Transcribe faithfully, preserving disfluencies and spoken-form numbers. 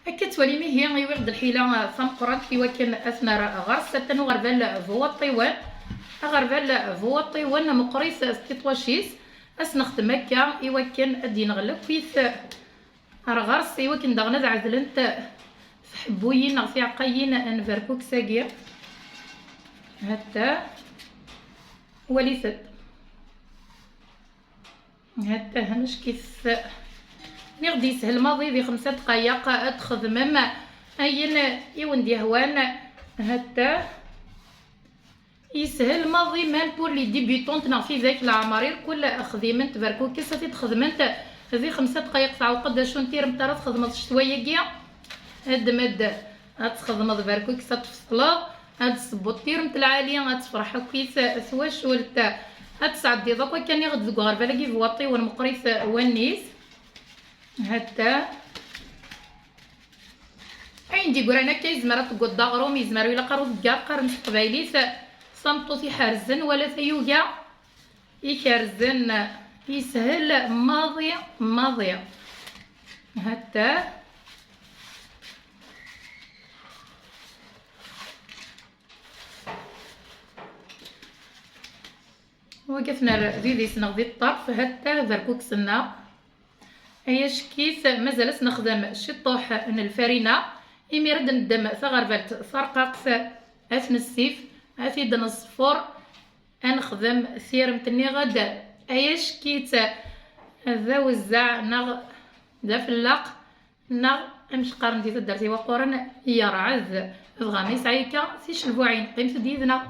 Akka ttwalim ihi, iwiɣ-d lḥila tameqqrant i wakken ad t-nerr ɣer-s. Atan uɣerbal bu waṭṭiwen, aɣerbal bu waṭṭiwen meqqrit tiṭwac-is. Ad s-nexdem akka i wakken ad d-yenɣel akkit ar ɣer-s, i wakken daɣen ad ɛedlent tḥebbuyin neɣ tiɛeqqayin n berkuks-agi. Hatta walit-d. Hatta hmec kif nniɣ-d, yeshel maḍi di xemsa dqayeq ad txedmem ayen i wen-d-yehwan. Hatta yeshel maḍi, même pour les débutantes neɣ tidak leɛmer irkul xdiment berkukes, ad t-id-xedment di xemsa dqayeq. Teɛweq-d acu n tiremt ara txedmeḍ ccetwa-agi? Ad d-, ad txedmeḍ berkukes, ad tfeṣleḍ, ad d-tessewweḍ tiremt lɛali, ad tefreḥ akkit twacult, ad tesɛeddiḍ akk akken iɣed deg uɣerbal-agi bu waṭṭiwen meqqrit wallen-is. Hatta ayen d-yeggran akka, yezmer ad teggeḍ d aɣrum, yezmer ur ilaq ara uḍegger, qqaren s teqbaylit tameṭṭut iḥerzen wala tayuga ikerzen. Yeshel maḍi maḍi. Hatta wagi ad t-nerr d idis-nneɣ di ṭṭerf, hatta berkuks-nneɣ. Ay ackit, mazal ad s-nexdem ciṭṭuḥ n lfarina. Imir ad d-neddem taɣerbalt tarqaqt, ad t-nessif, ad t-id-neṣfur, ad nexdem tiremt-nni ɣed. Ay ackit, d awezzeɛ neɣ d afelleq, neɣ amek qqaren di taddart iwaqquren, yerɛed. Dɣa ma yesɛa akka ticelbuɛin, qqimet-d yid-neɣ.